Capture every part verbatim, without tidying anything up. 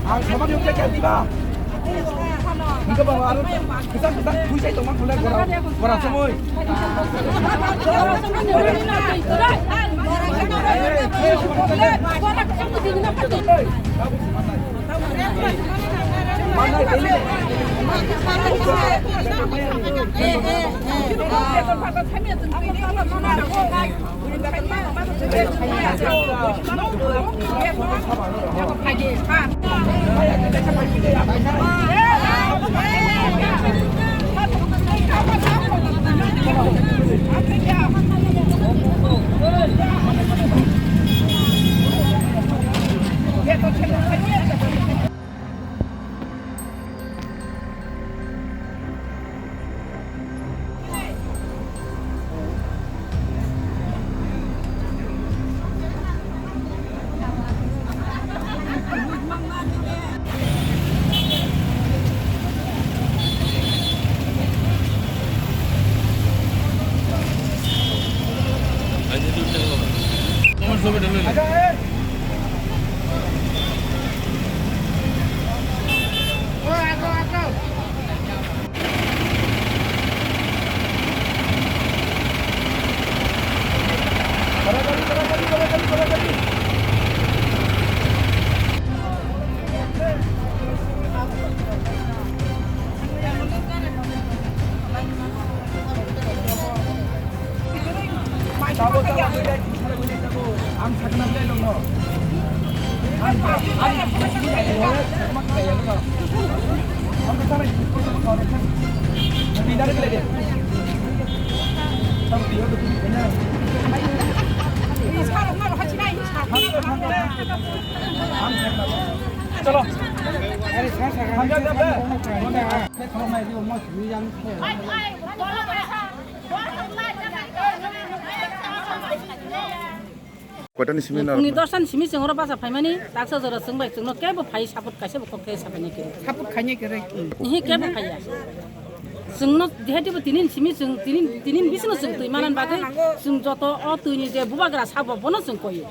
Ang sama diyo kaya diba? Hindi ba, ano, kita, kita, kuya ito, man, kulay, gora, gora, sumoy. Chalo. Koitani simi no? Phungni dosta ni simi chwng oro bacha phaimani, taksa jora chwng bai chwngno kebo phai support kaisa bo kok khe sabaini kwrwi. Support khainai kwrwi. Ihi kebo phaiya. Chwngno jehetu bo tinin simi chwng tinin, tinin bisino chwng twi manan bagwi chwng joto o twini je bubagra sabo bono chwng koyo.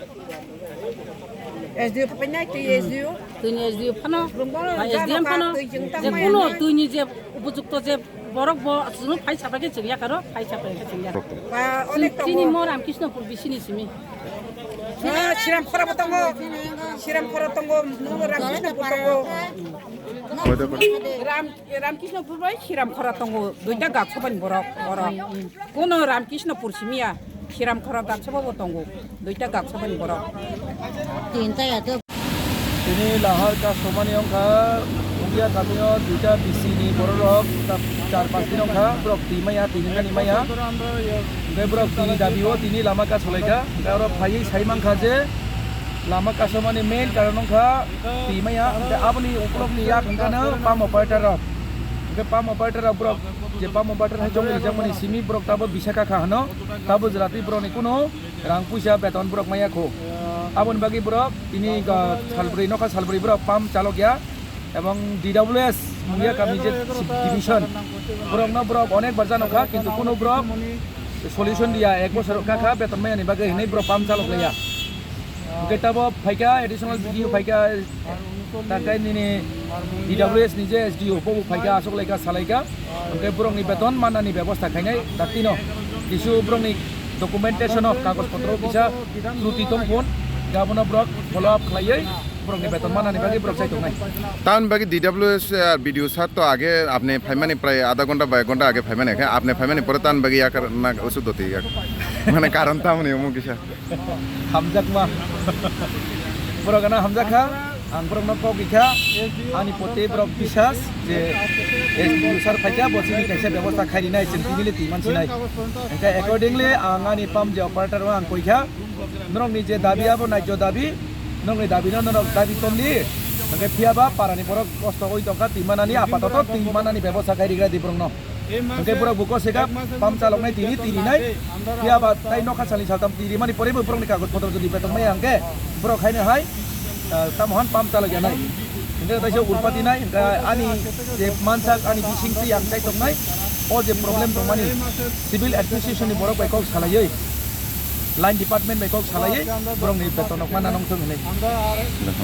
S D O phainai twi S D O. Twini S D O phano, S D M phano, je kuno twini je upojukto je borok bo chwngno phai sapai khe chwng yakaro, phai sapai khe chwng yakaro. Chini mo Ramkrishnopur bisini simi. Siram khora bo tongo, Siram khora tongo, mo Ramkrishnopur tongo. Ram, Ramkrishnopur bai Siram khora tongo, duita gak sopan borok, borok. Kuno Ramkrishnopur simiya, Siram khora gak sopa bo tongo, duita gak sopan borok. Tinta ya to. Tini lahar kasomani wngkha, Mungia kamio duita B C ni bororok ta-, char pas din wngkha, borok twi maya, twi nani maya. Hwnkhe borok twi dabi o tini lama kasolaikha, hwnkhe oro phaiwi sai mankha je lama kasomani main karon wngkha twi maya, hwnkhe aboni ukulokni yak hwnkha no pump operator rok. Hwnkhe pump operator rok borok je pump operator hai chongwi rijakmani simi borok tabo bisa kakha hwno, tabo jwratwi borokni kunu rang puisa beton borok maya kho. Aboni bagwi borok tini, ah, salbrwi nokha salbrwi borok pump chalok ya, ebong D W S Mungia kami je division borokno borok onek bar jano kha, kintu kunu borok solution diya, ek bosor kha kha beton maya ni bagwi hinwi borok pump chalok ya. Hwnkhe tabo phaikha, additional B D O phaikha, takai nini D W S ni je S D O bo phaikha, aswk laikha, salaikha. Hwnkhe borokni beton mannani bebosta khainai daktino. Kisu borokni documentation o kagoj potro kisa truti tongphun, abono borok follow up khlaiwi borokni beton mannani bagwi borok chai tongnai. Tamni bagwi D W S, eh, B D O sir to age apni phaimani prai adha ghonta ba ek ghonta age phaimani khe apni phaimani pore tamni bagwi yakar na usuk doti yak. Mane karon tamni omo kisa. Hamjakma. Borok ano hamjakha, ang borokno kok rikha, ani pote borok bisas je S D O sir phaikha, bo chini kaisa bebosta khairi nai, chwng tini le twi mansi nai. Hwnkhe accordingly ang ani pump je operator o ang koikha, norokni je dabi abo naijyo dabi, norokni dabi no norok dabi tongdi, Hwnkhe phiyaba parani borok kosto oi tongkha, twi manani apatoto twi manani bebosta khai rigra di borokno. Hwnkhe borok buko seka pam chaloknai tini, tini nai. Phiyaba tai nokha salni saltam twi rimani porebo borokni kagoj potro jodi betok maya hwnkhe borok haino hai, ah, tamo hwn pam chalok yanai. Hwnkhe taisa urpati nai, hwnkhe ani je mansak ani bising twi ang chai tongmani, o je problem tongmani civil administration ni borok bai kok salaiwi, line department bai kok salaiwi borokni beton nok mana nongthok hinwi.